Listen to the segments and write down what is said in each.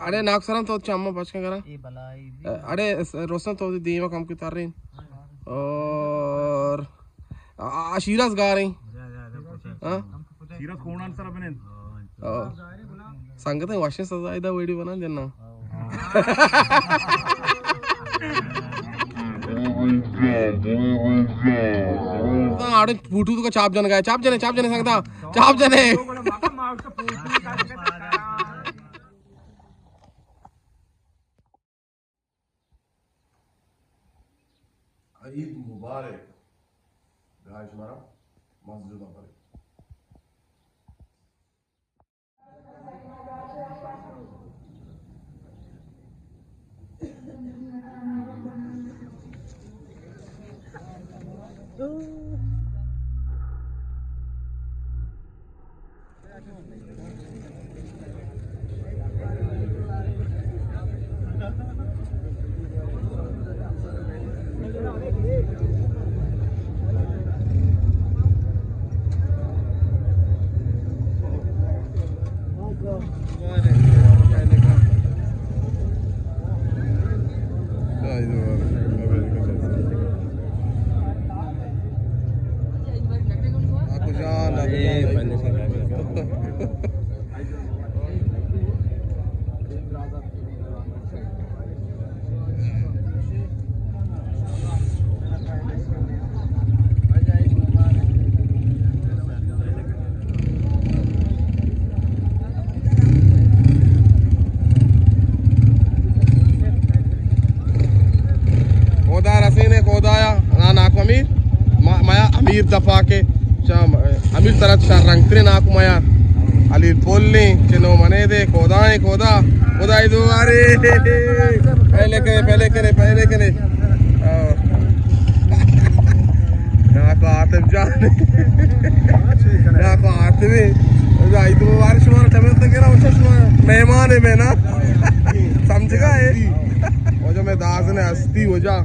اڑے ناکو سرم تو چماں پچ کن کراں۔ اڑے س-، رستم تو دیما کم کی ترین۔ اور آ، آ، شیراز گاریں۔ ہاں؟ شیراز کونان سر بنند۔ آ، سنگتیں وشیں سزا ادا ویڈیو بنا دینا۔ آڑے فوٹو تو کا چاپ جن گئے، چاپ جنے، چاپ جنے سنگتا، چاپ جنے۔ عید مبارک۔ بیا شمارا مسجد پر۔ کودا رسینے، کودایا، نا، ناکو امیر، ما-، میا امیر دفا کے، چا، امیر طرح شر رنگ ترے ناکو میا، علی پولیں، چنو منے دے، کودائیں، کودا، کودا ای دوارے، پہلے کرے، پہلے کرے، پہلے کرے۔ آہ۔ ناکو عاطف جان۔ ناکو عاطف۔ ای دوارے شما ٹمیل تک گرا، اچھا شما مہمان ہے میں نا۔ سمجھ گئے؟ وجہ میں دازن ہستی وجہ۔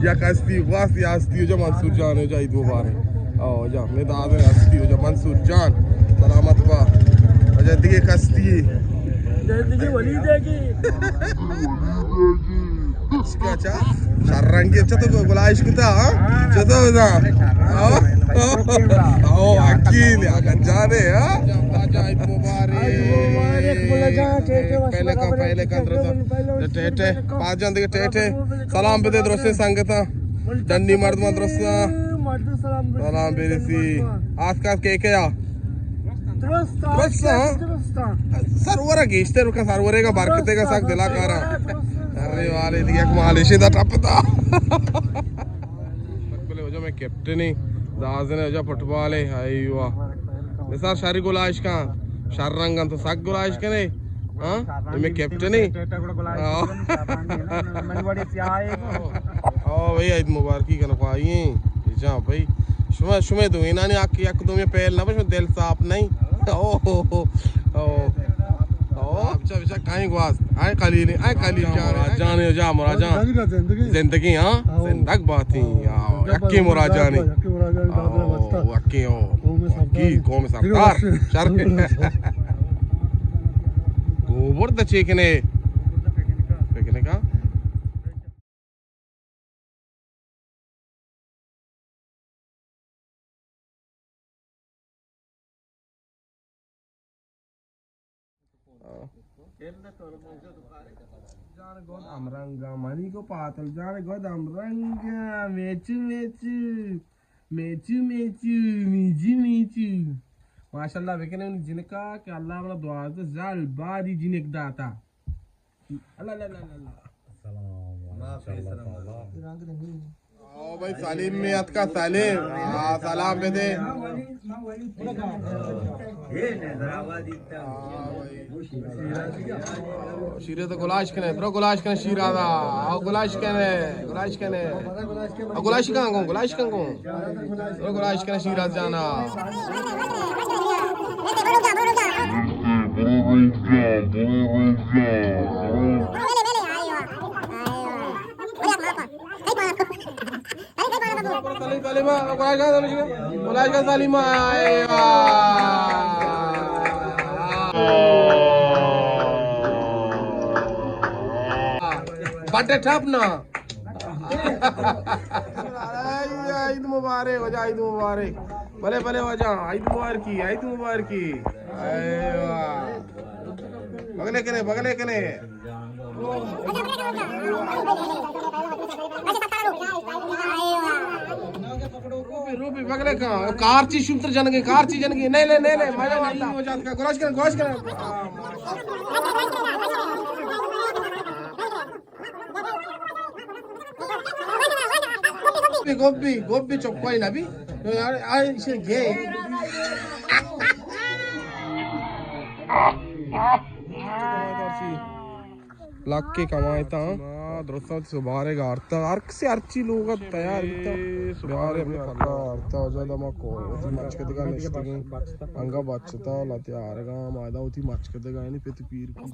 یک ہستی، واس یا ہستی وجہ منصور جان وجہ ای دوارے۔ او وجہ میں دازن ہستی وجہ منصور جان۔ سلامت با۔ وجہ دیگه کستی۔ دیگه ولی دیگه۔ چکا چا؟ شر رنگی چتو گلائش کتا، ہاں؟ چتو بدا؟ او، اکیل، اگن جانے، ہاں؟ عید مبارک، ملا جان، ٹیٹے، پہلے کا، پہلے کا درست۔ ٹیٹے، پاس جان دیگه ٹیٹے۔ سلام بدے درست سنگتا۔ ڈنی مردمان درست۔ سلام برسی۔ آس کاس کے کیا؟ درست، درست، ہاں؟ درست۔ سرورا گیشتر بکن، سرورے کا برکتے کا سک دلا کارا۔ ارے والے دی یک مالشی دا ٹپ دا۔ بلے وجہ میں کیپٹن ہی، دازن وجہ فٹبال ہے، ایوا۔ نثار شری گلائش کن، شر رنگن تو سک گلائش کنے۔ ہاں؟ میں کیپٹن ہی۔ ہاں۔ او بھائی، عید مبارکی کن خواہی۔ جاں بھائی، شما، شما دوینانی حق یک دومی پہل نہ بشو، دل صاف نہیں۔ او، او، او، او۔ بچا، بچا، کہیں گواز۔ اے خلیل، اے خلیل جان، مراد جان، جا مراد جان۔ زندگی، ہاں؟ زندگ باتی۔ یکی مراد جانی۔ یکی او۔ یکی قوم سردار۔ شر۔ گوبر دا چیکنے۔ پکنکا۔ جان گد ہمرنگ، منی کو پاتل جان گد ہمرنگ، میچو میچو، میچو میچو، میچو میچو۔ ماشاءاللہ بکنے منی جنکا کہ اللہ منا دوازدہ سال بعد ہی جنک داتا۔ اللہ، اللہ، اللہ، اللہ۔ السلام علیکم۔ او بھائی، سلیم میں اتکا، سلیم۔ ہاں، سلام بدے۔ شیرے تو گلاش کنے، برو گلاش کنے شیرا دا۔ آو گلاش کنے، گلاش کنے۔ آو گلاش کن گو، گلاش کن گو۔ برو گلاش کنے شیرا جانا۔ سلیم، سلیم، گلاش کن سلیم۔ گلاش کن سلیم، اے واہ۔ بٹے ٹپ نا۔ عید مبارک واجہ، عید مبارک۔ بلے بلے واجہ، عید مبارکی، عید مبارکی۔ اے واہ۔ بگلے کنے، بگلے کنے۔ روبی، روبی، بگلے کن۔ کارچی شمتر جنگے، کارچی جنگے۔ نہیں، نہیں، نہیں، نہیں، مزہ نہیں۔ گوش کن، گوش کن۔ گوبی، گوبی، گوبی چکوئی نبی۔ آ، آ، ایشی گے۔ لکے کمائے تا۔ درست سبارے گارتا۔ ہر کسی ہرچی لوگ تیار بیتا۔ سبارے اپنے پکا آرتا۔ وجہ دا ما کو، وتی مچکدگا نشتگیں۔ انگا بچتا، لتی آرگا، ما دا وتی مچکدگا، یعنی پت پیر کی۔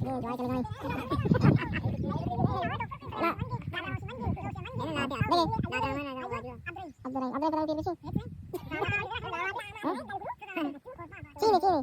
چینی، چینی۔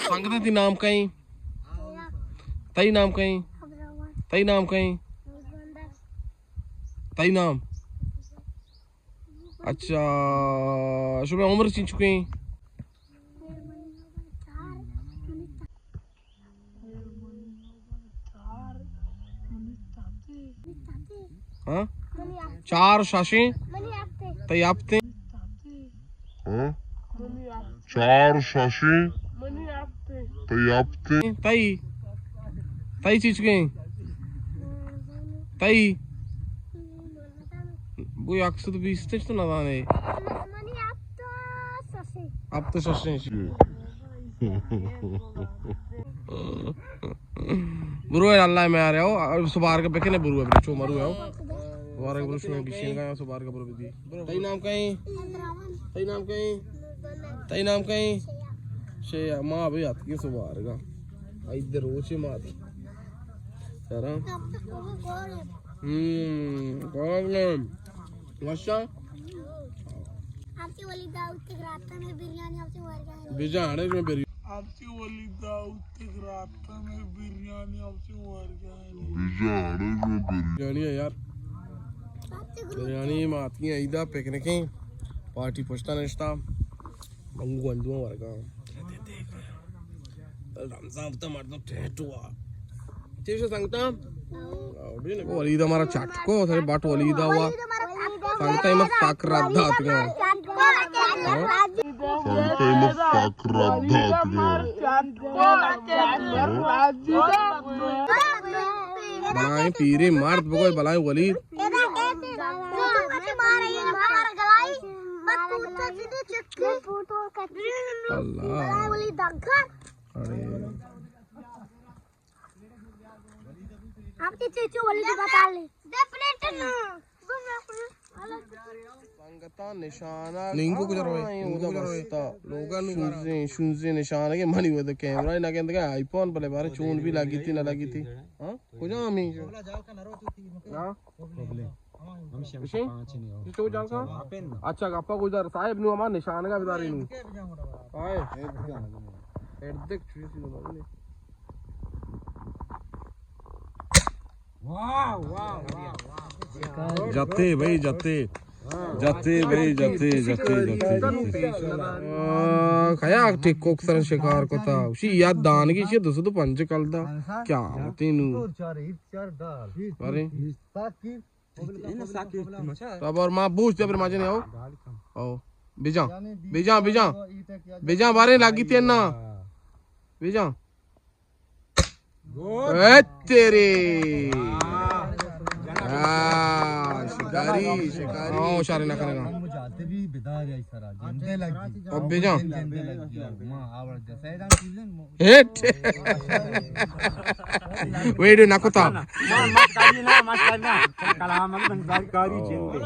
سنگت، تئی نام کئیں؟ تئی نام کئیں؟ تئی نام کئیں؟ تئی نام؟ اچھا، شمئے عمر چنچکیں؟ ہاں؟ چار شاشیں؟ تئی ہپتیں؟ ہاں؟ چار شاشیں؟ تئی ہپتیں؟ تئی؟ تئی چیچکیں؟ تئی؟ بو یک سد بیست تو نہ زانے۔ ہپت شاشیں۔ برو اے اللہ میں آ رہے ہو، سبارگ بکنے، برو برو، چو مرو ہو۔ سبارگ برو، شو گشین گا، سبارگ برو بدی۔ تئی نام کئیں؟ تئی نام کئیں؟ تئی نام کئیں؟ شے ما بھی آتکی سبارگا۔ عید روچے ما آتکی۔ سرا۔ ہم، کون؟ وشا؟ آپ سے ولی داؤد تک رابطہ میں بریانی آپ سے ورگا ہے۔ بجانے میں بریانی۔ آپ سے ولی داؤد تک رابطہ میں بریانی آپ سے ورگا ہے۔ بجانے میں بریانی۔ بریانی ہے یار۔ آپ سے گروپ بریانی۔ ما آتکی عیدا پکنکیں۔ پارٹی پشتا نشتا۔ منگو گنڈو ورگا۔ رمضان بتا مردم ٹیٹو آ۔ چیش سنگتا؟ ولید ہمارا چٹکو، سر بٹ ولید ہوا۔ سنگتا ہمیں فقر رد دات گا۔ سنگتا ہمیں فقر رد دات گا۔ بلائیں پیریں مرد بگوئے، بلائیں ولید۔ اللہ۔ ارے۔ آپ کے چیچو والی تو بتا لے۔ سنگتاں نشانہ نینگو کجا روئے؟ نینگو کجا روئے؟ لوگا نو شونزیں، شونزیں نشانہ کے منی وہ تو کیمرہ نہ گندگا آئی فون بلے بارے چون بھی لگی تھی نہ لگی تھی۔ ہاں؟ کجا ہمیں؟ ہاں؟ پرابلم۔ ہم شم پانچ نہیں ہو۔ تو جان کا؟ اچھا، گپا گزار صاحب، نو ہما نشانگا بداری نو۔ ہائے۔ ایڈ دیکھ چوی سی نو۔ واہ، واہ، واہ۔ جتے بھائی، جتے۔ جتے بھائی، جتے، جتے، جتے، جتے۔ آ، کیا ٹک کوک سر شکار کو تھا؟ اسی یاد دان کی چیز دو سو تو پنج کل دا۔ کیا ہوتی نو؟ ارے۔ تب اور ماں بوجھ دے پر ماجے نہیں آؤ۔ آؤ۔ بیجاں۔ بیجاں، بیجاں۔ بیجاں بارے لگی تین نا۔ بیجاں۔ اے تیرے۔ آ، شکاری، شکاری۔ آؤ، اشارے نہ کرے گا۔ تبی بدار آئی سرا، جندے لگی۔ اب بجا۔ جندے لگی۔ ما آوڑ جسے دا چیزیں مو-، ہٹ۔ ویڈیو نہ کتا۔ مت کاری نا، مت کاری نا۔ کلام ہم بنزاری کاری جندے۔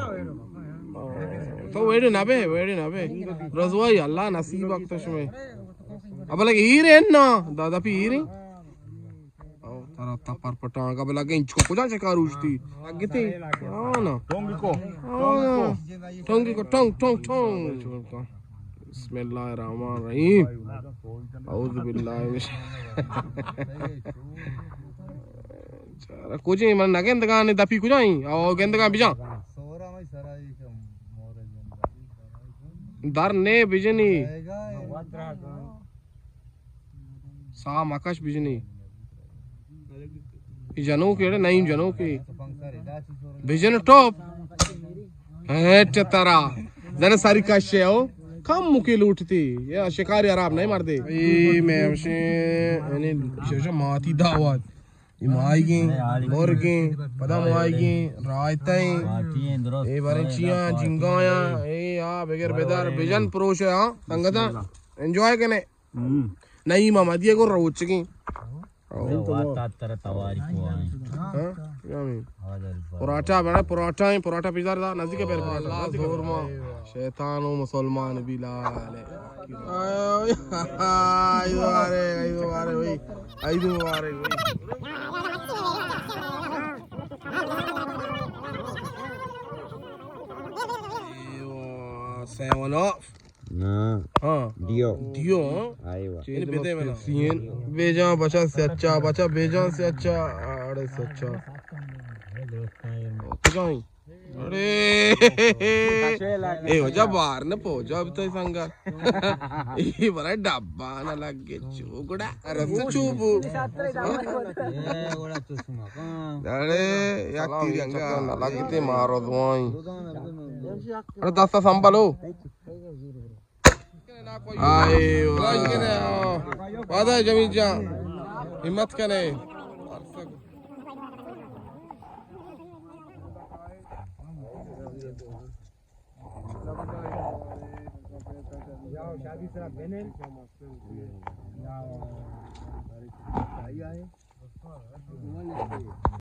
تو ویڈیو نہ بے، ویڈیو نہ بے۔ رضوائی اللہ نصیب وقت شمے۔ اب لگے ہیرے نا، دادا پی ہیرے۔ او ترا تپر پٹاں کا بلا گنج کو کجا چکار اوشتی؟ اگتی۔ ہاں نا۔ ٹونگی کو۔ ہاں۔ ٹونگی کو، ٹونگ، ٹونگ، ٹونگ۔ بسم اللہ الرحمن الرحیم۔ اعوذ باللہ من الش-، چارا کجے من نہ گندگاں، دپی کجا ایں؟ او گندگاں بجا۔ در نے بجنی۔ ساہ مکش بجنی۔ اے جنوکے اڑے، نعیم جنوکے۔ بجن ٹاپ۔ ہیٹ ترا۔ زن ساری کشے ہو۔ کم مکے لوٹتے۔ یا شکاری حراب نہیں مردے۔ اے میں ہمشے، یعنی شش ماتی دعوت۔ اے ماہیگیں، مرگیں، پدا ماہیگیں، رائتیں۔ اے باریں چیاں، جنگایاں۔ اے آ بگر بدار، بجن پروش ہے، ہاں، سنگتاں۔ انجوائے کنے۔ ہم۔ نعیم احمدی ء گوں روچگیں۔ او۔ واتات ترا تواری کو آئیں۔ ہاں؟ یا مین۔ پراٹھا بڑا، پراٹھا ہیں، پراٹھا پیزا دا، نزدیک ہے پہلے پراٹھا۔ اللہ زور ما۔ شیطان و مسلمان بلال۔ آئی دوارے، آئی دوارے، وہی۔ آئی دوارے، وہی۔ Seven of. نا۔ ہاں۔ ڈیو۔ ڈیو، ہاں۔ آئے وا۔ چین بے جان بچا سے اچھا، بچا بے جان سے اچھا، اڑے سے اچھا۔ کجائیں؟ اڑے۔ اے وجہ بار نہ پوجا اب تو سنگا۔ اے برا ڈبا نہ لگے چوگڑا۔ رس چوبو۔ اڑے، یک تیر انگا۔ نہ لگتے مارو دوائیں۔ اڑے دستا سنبھالو۔ آئی واہ۔ پادا جمیل جان، ہمت کنے۔